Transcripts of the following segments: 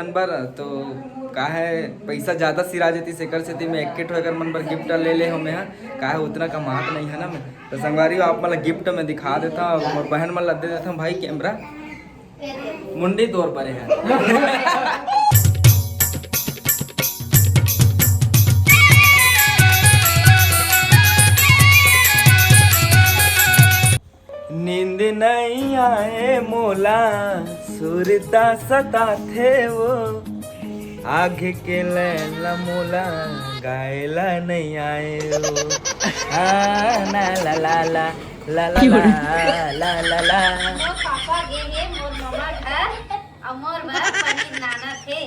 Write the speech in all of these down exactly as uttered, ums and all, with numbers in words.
मन बर तो का है, पैसा ज्यादा सिरा जतिस, एकर सेती मैं एक ठो एकर मन बर गिफ्ट ले ले हूँ मैं ह। का है, उतना कमात नहीं है ना मैं। तो संगवारी हो, आप मन ला गिफ्ट में दिखा देता हूँ, मोर बहन मन ला दे देता हूँ भाई कैमरा। मुंडी तोर परे है। नींद नहीं आए मोला, सुरता सताथे वो, आग के लैला मोला, गायला नहीं आए वो। आ, ना ला ला ला, ला ला ला, ला ला ला। मोर पापा गे हे मोर ममा घर, अउ मोर बर पनीर लाना थे।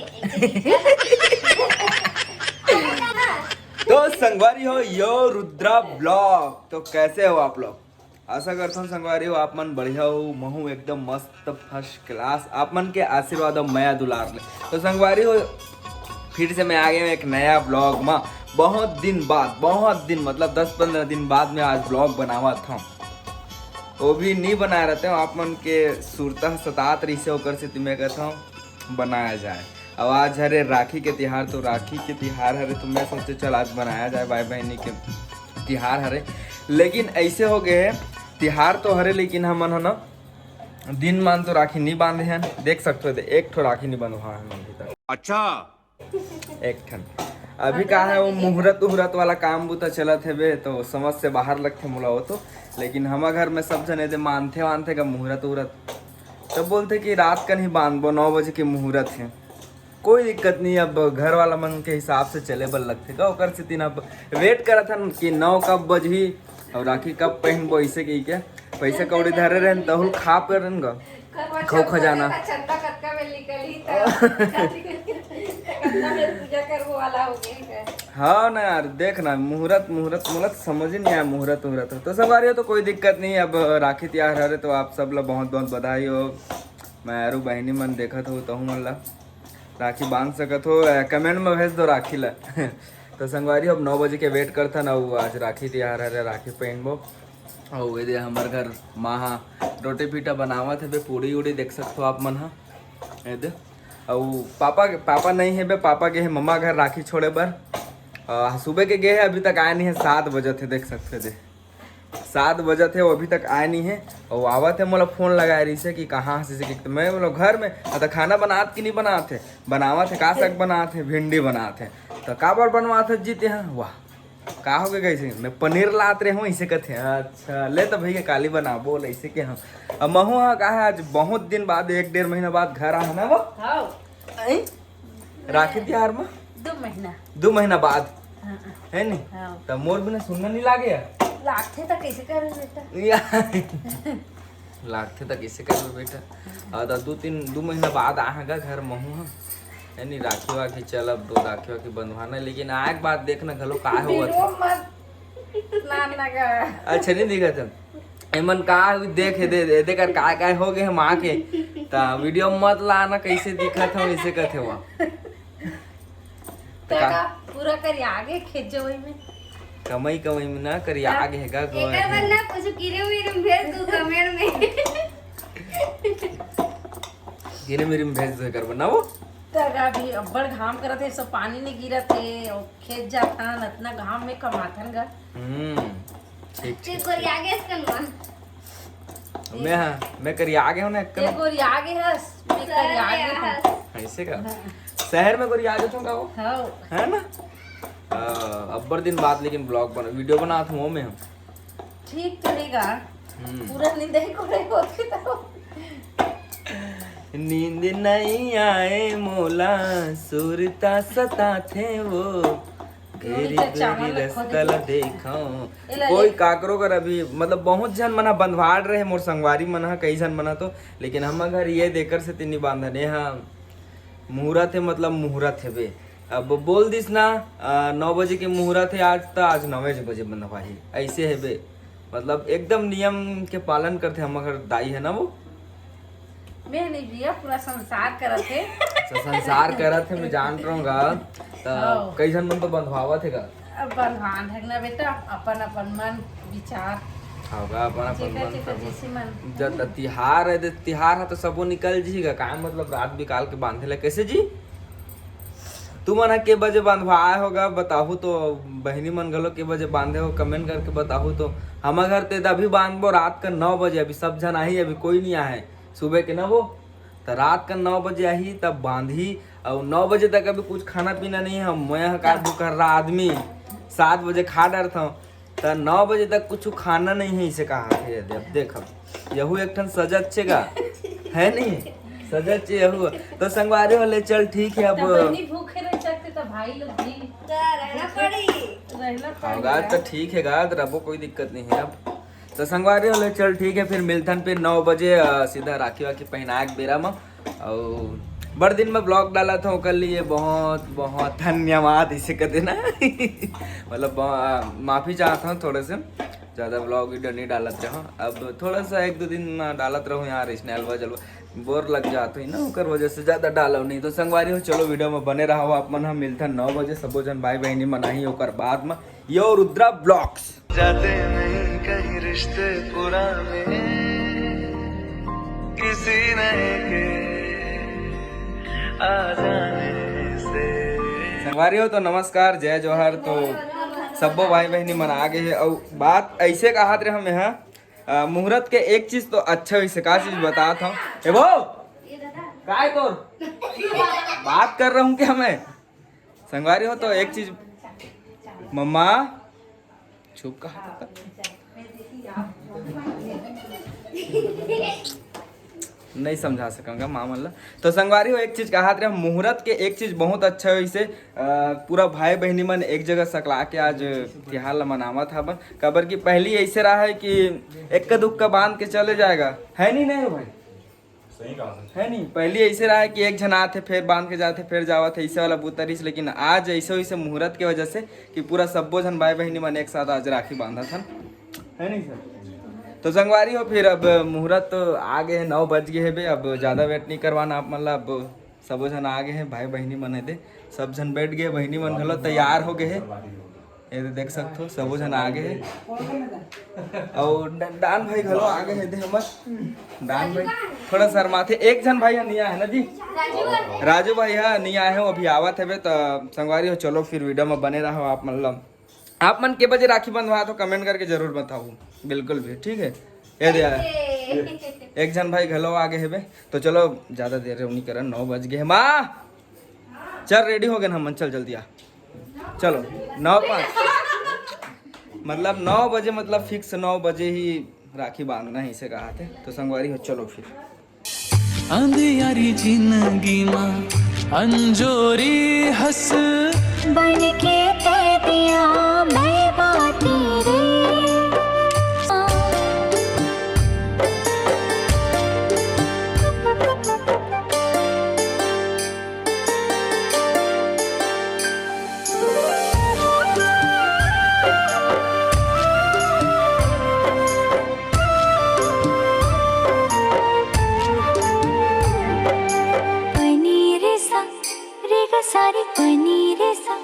तो संगवारी हो, यो रुद्रा ब्लॉग, तो कैसे हो आप लोग? आशा करता हूँ संगवारी हो, आप मन बढ़िया हो, महू एकदम मस्त, फर्स्ट क्लास, आप मन के आशीर्वाद और मया दुलार ले। तो संगवारी हो, फिर से मैं आ गया हूँ एक नया ब्लॉग में। बहुत दिन बाद, बहुत दिन, मतलब दस पंद्रह दिन बाद मैं आज ब्लॉग बनावत हूँ। वो भी नहीं बनाए रहते हूँ, आप मन के सुरता सतात रही से, ओकर से मैं कहता हूँ बनाया जाए। अब आज हरे राखी के तिहार, तो राखी के तिहार हरे, तो मैं सोचे चल आज बनाया जाए भाई बहनी के तिहार हरे। लेकिन ऐसे हो गए है, तिहार तो हरे, लेकिन हमन ह ना दिन मान तो राखी नहीं बांधे हैं। देख सकते हो, एक ठो राखी नहीं बंधवा है अभी तक। अच्छा। एक ठन। अभी का है, वो मुहूर्त उहूर्त वाला काम बुता चलत हेबे, तो समझ से बाहर लगथे मोला वो तो। लेकिन हमर घर में सब जने दे मानथे वानथे का मुहूर्त उहूर्त, तब बोलथे कि रात कन ही बांधबो, नौ बजे के मुहूर्त है। कोई दिक्कत नहीं, अब घर वाला मन के हिसाब से चले बर लगथे का, ओकर सेती ना अब वेट करत हन कि नौ कब बजही और राखी कब पहनबो, ऐसे कही के पैसा कौड़ी धरे रहन, तहुल खा पे रहन गा। करवा खो चौथ खजाना। होथे त चंदा कतका बेर निकलही त कतना बेर पूजा करबो वाला हो गए है। हाँ ना यार, देख ना, मुहूर्त, मुहूर्त, मुहूर्त समझ ही नहीं आया, मुहूर्त, मुहूर्त। तो संगवारी हो, तो कोई दिक्कत नहीं, अब राखी तिहार हरे, तो आप सब ला बहुत बहुत बधाई हो। मैं अरु बहिनी मन देखत हो, तहु मन ला राखी बांध सकत हो, अ, कमेंट में भेज दो राखी ला। तो संगवारी हो, अब नौ बजे के वेट करथन, अउ आज राखी तिहार हरे, राखी पहनबो। अउ ये दे हमर घर माँ हा रोटी पीठा बनावत हे, पूड़ी उड़ी देख सकत हो आप मन हा। ये दे, अउ पापा, पापा नहीं हे बे, पापा गे हे ममा घर राखी छोड़े बर। अ, सुबह के गे हे, अभी तक आए नहीं है, सात बजत हे, देख सकते दे। सात बजत हे, वो अभी तक आए नहीं है। और आवत हे, मोला फोन लगाए रही से कि कहाँ से, से कि, तो मैं बोला घर में। आ, तो खाना बनात कि नहीं बनात हे? बनावत हे, का साग बनात हे? भिंडी बनात हे। तो काबर बनवात हे जीते हैं? वाह, का हो गए कैसे? मैं पनीर लात रहे हूँ, इसे कहते हैं। अच्छा, ले तो भैया काली बना, बोल ऐसे के हम। अब महू हा का है, आज बहुत दिन बाद, एक डेढ़ महीना बाद घर आया ना वो। हाँ। हैं? राखी तिहार में? दो महीना। दो महीना बाद। हाँ। है नी? हाँ। त मोर बिना सुन्ना नहीं लागे यार। लागथे त कैसे करबे बेटा? या। लागथे त कैसे करबे बेटा? और त दो तीन, दो महीना बाद आहागा घर महू हा। है नी, राखी वाखी चलब, दो राखी वाखी बंधवाना, लेकिन आए के बाद देखना घलो का होवत हे। वीडियो मत लाना गा। अच्छा नहीं दिखत हे। एमन का देख दे, दे, देख कर का, का हो गए हम आके। त वीडियो मत लाना, कैसे दिखत हम, इसे कहते हुआ। त का? पूरा करिया गे खेत जवई में। कमाई, कमाई में ना करिया गे हे गा, एकर बर ना कुछ गिरे उरे में भेज तू कमेंट में। गिरे मेरे में भेज दो एकर बर ना वो। त अभी अब्बड़ घाम करत हे, सब पानी नहीं गिरत हे, और खेत जाथन, अतना घाम में कमाथन गा। हम्म, ठीक, ते ठीक, गोरिया ठीक। गे हस कन मन। मैं, हाँ, मैं करिया गे हूँ ना, एक ते कन। गोरिया गे हस, मैं करिया गे हूँ। ऐसे का? हाँ। शहर में गोरिया गे हूँ का वो? हाँ। है ना? आ, अब्बड़ दिन बाद लेकिन ब्लॉग बना, वीडियो बनात हूँ मैं हम। ठीक तो रहेगा। हम्म। पूरा नींद ही कोड़े होते तो। नींद नहीं आए मोला, सुरता सताथे वो। घेरी घेरी रस्ता ला देखो। कोई काकरो कर अभी, मतलब, बहुत झन मन ह बंधवाड़ रहे, मोर संगवारी मन ह, कई झन मन ह तो, लेकिन हमर घर ये देकर से तिनी बांधन, ये ह मुहूर्त हे, मतलब, मुहूर्त हे बे। अब बोल दिस ना, अ, नौ बजे के मुहूर्त हे आज, त आज नौ बजे बंधवाही, ऐसे हे बे। मतलब, एकदम नियम के पालन करथे हमर घर दाई हे ना वो। मैं नहीं भैया, पूरा संसार करत हे। अच्छा, संसार करत हे, मैं जान रहूँगा। त हाँ। कई झन मन तो बंधवावत हे गा। अब बंधवान है ना बेटा, अपन अपन मन विचार। हाँ गा, अपन अपन जेकर मन जेकर सब। जैसे मन। जब त तिहार हे, त तिहार ह तो सबो निकल जी गा। का मतलब रात बिकाल के बांधे ला कैसे जी? तुमन ह के बजे बांधवाए होगा, बताहू तो। बहिनी मन घलो के बजे बांधे हो, कमेंट करके बताहू तो। हमर घर ते अभी बांधबो रात का नौ बजे, अभी सब झन आही, अभी कोई नहीं आहे सुबह के ना वो, तो रात का नौ बजे आही तब बांधही। और नौ बजे तक अभी कुछ खाना पीना नहीं है। मैं ह का भूखर्रा आदमी, सात बजे खा डरथव, त नौ बजे तक कुछ खाना नहीं है, इसे कहा थे। अब देख, अब यहू एक ठन सजत छे गा, है नहीं? सजत छे यहू। तो संगवारी हो, ले चल, ठीक है। अब बहिनी भूखे रह सकते तो भाई लोग भी तो रहना पड़ी। रहना पड़ी होगा यार। तो ठीक है गा, तो रबो कोई दिक्कत नहीं है। अब तो संगवारी हो, ले चल, ठीक है, फिर मिलथन फिर नौ बजे, अ, सीधा राखी वाखी पहनाए के बेरा म। अउ बड़ दिन में ब्लॉग डालत हूँ, ओकर लिए बहुत बहुत धन्यवाद, इसे कह देना। मतलब, अ, माफी चाहता हूँ, थोड़े से ज्यादा ब्लॉग वीडियो नहीं डालत रहूँ। अब थोड़ा सा एक दो दिन में डालत रहूँ यार, स्नैल बजल बोर लग जात हुई ना, ओकर वजह से ज्यादा डालो नहीं। तो संगवारी हो, चलो वीडियो में बने रहो आप मन। हम मिलथन नौ बजे, सबो जन भाई बहिनी मन आही, ओकर बाद में यो रुद्रा ब्लॉग्स। जाते नहीं कहीं रिश्ते पुराने, किसी नए के आ जाने से। संगवारी हो तो नमस्कार, जय जोहार। तो सब्बो भाई बहिनी मन आ गए हे। अउ बात ऐसे कहत रहे हम यहाँ, अ, मुहूर्त के एक चीज तो अच्छा होइसे, का चीज बतात हूँ। ए वो, काय तोर? बात कर रहा हूँ क्या मैं? संगवारी हो तो एक चीज, मम्मा, चुप कहा था। नहीं समझा सकंगा माँ मन ला। तो संगवारी हो, एक चीज कहत रहे, मुहूर्त के एक चीज बहुत अच्छा होइसे, अ, पूरा भाई बहिनी मन एक जगह सकला के आज तिहार ला मनावत हवन। काबर कि पहली ऐसे रहा है कि एक का दुक्का बांध के चले जाएगा, है नहीं, नहीं भाई? सही कहा सर। है नहीं, पहली ऐसे रहा है कि एक झन आथे, फिर बांध के जाथे, फिर जावत है, ऐसे वाला बुता रहिस। लेकिन आज ऐसे वैसे मुहूर्त के वजह से कि पूरा सब्बो झन भाई बहिनी मन एक साथ आज राखी बांधत हन, है नहीं सर? तो संगवारी हो, फिर अब मुहूर्त तो आ गए है, नौ बज गए है बे। अब ज्यादा वेट नहीं करवाना आप मन ला। अब सबो झन आ गए हैं, भाई बहिनी मन है दे, सब झन बैठ गए, बहिनी मन घलो तैयार हो गए हैं। ये तो देख सकते हो, सबो झन आ गए हैं। और ड-, डान भाई घलो आ गए हैं दे हमर। डान भाई थोड़ा शर्माथे, एक झन भाई ह नहीं आए है ना जी, राजू भाई ह नहीं आए हैं, वो अभी आवत हवे। तो संगवारी हो, चलो फिर वीडियो में बने रहो आप, मतलब आप मन के बजे राखी बंधवा तो कमेंट करके जरूर बताओ, बिल्कुल भी, ठीक है। ये दे आया। एक झन भाई घलो आ गए हेबे। तो चलो ज्यादा देर नहीं करन, नौ बज गए हैं। माँ, चल रेडी हो गए ना हमन, चल जल्दी आ। चलो, नौ पाँच, मतलब नौ बजे, मतलब फिक्स नौ बजे ही राखी बांधना है, इसे कहा थे। तो संगवारी हो, चलो फिर। अंधियारी जिंदगी मा अंजोरी हस बन के तैं दिया मैं बाती रे। पनीर सा, रे ग सारी पनीर सा।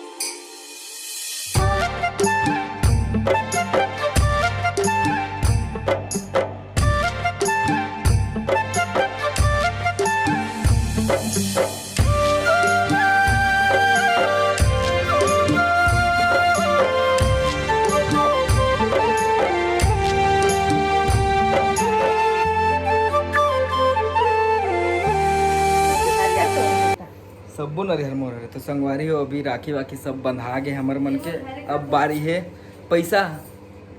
सब्बो नरिहर मोर हरे। तो संगवारी हो, अभी राखी वाखी सब बंधा गे हमर मन के। अब बारी है पैसा।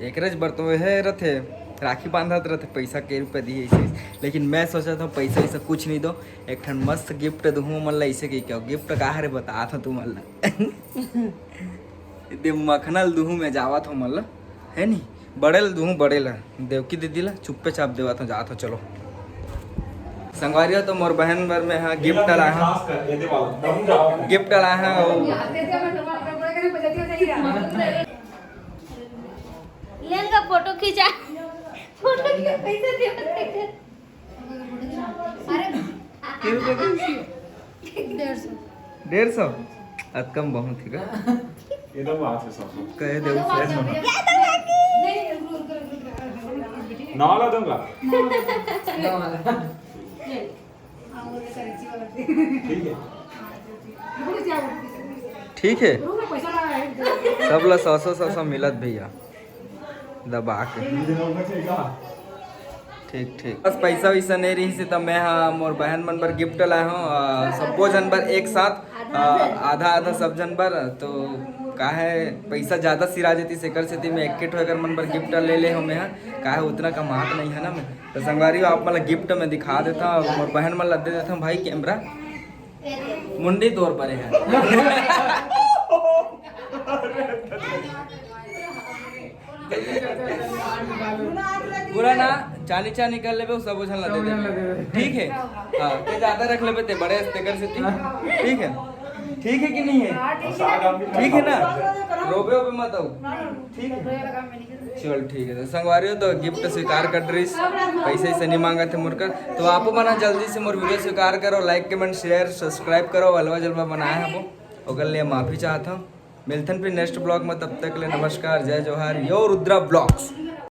एकरेज बर तो है रथे, राखी बांधत रथे, पैसा के रुपया दिए ऐसे। लेकिन मैं सोचा था पैसा वैसा कुछ नहीं दो, एक ठन मस्त गिफ्ट दूहूँ मन ला। ऐसे कही क्या गिफ्ट का हरे बता था तू मन ला। दे मखना ल दूहूँ मैं, जावत हो मन ला, है नी? बड़े ल दूहूँ, बड़े ला, देवकी दीदी ला चुप्पे चाप देवत हो, जात हो। चलो संगवारी हो, तो मोर बहन बर मैं हा गिफ्ट लाया हूँ, गिफ्ट लाया हूँ। लेन का फोटो खींचा, फोटो खींचा, पैसे दे। अरे, के रुपया के? डेढ़ सौ। डेढ़ सौ? अतकम बहुत ही का? ये तो बात है, सौ सौ। कहे दे उसे। नौ वाला दूंगा। ठीक है। ठीक है, सब ला सौ सौ सौ सौ मिलत भैया, दबा के। ठीक ठीक, बस पैसा वैसा नहीं रही से, तब मैं हा मोर बहन मन बर गिफ्ट लाए हूँ, सबो जन बर एक साथ, आधा आधा सब जन बर। तो का है, पैसा ज्यादा सिरा जती, सेकर सेती मैं एक ठो एकर मन बर गिफ्ट ले ले हूँ मैं हा। का है, उतना कमात नहीं है ना मैं। तो संगवारी हो, आप मन ला गिफ्ट में दिखा देता हूँ, मोर बहन मन ला दे देता हूँ भाई कैमरा। मुंडी तोर परे है। पूरा ना चानी चानी कर लेबे, सब झन ला दे देबे। ठीक है, हाँ, ते ज्यादा रख लेबे ते बड़े हस्ते कर सेती। ठीक है, ठीक है कि नहीं है? ठीक है ना, रोबे ओबे मत आओ। ठीक है, चल ठीक है। तो संगवारी हो, तो गिफ्ट स्वीकार कर रहीस, पैसे से नहीं मांगा थे मोर कर। तो आप बना जल्दी से मोर वीडियो स्वीकार करो, लाइक कमेंट शेयर सब्सक्राइब करो, अलवा जलवा बनाए हबो, ओकर लिए माफी चाहत हूँ। मिलथन फिर नेक्स्ट ब्लॉग में, तब तक ले नमस्कार, जय जोहार, यो रुद्रा ब्लॉग्स।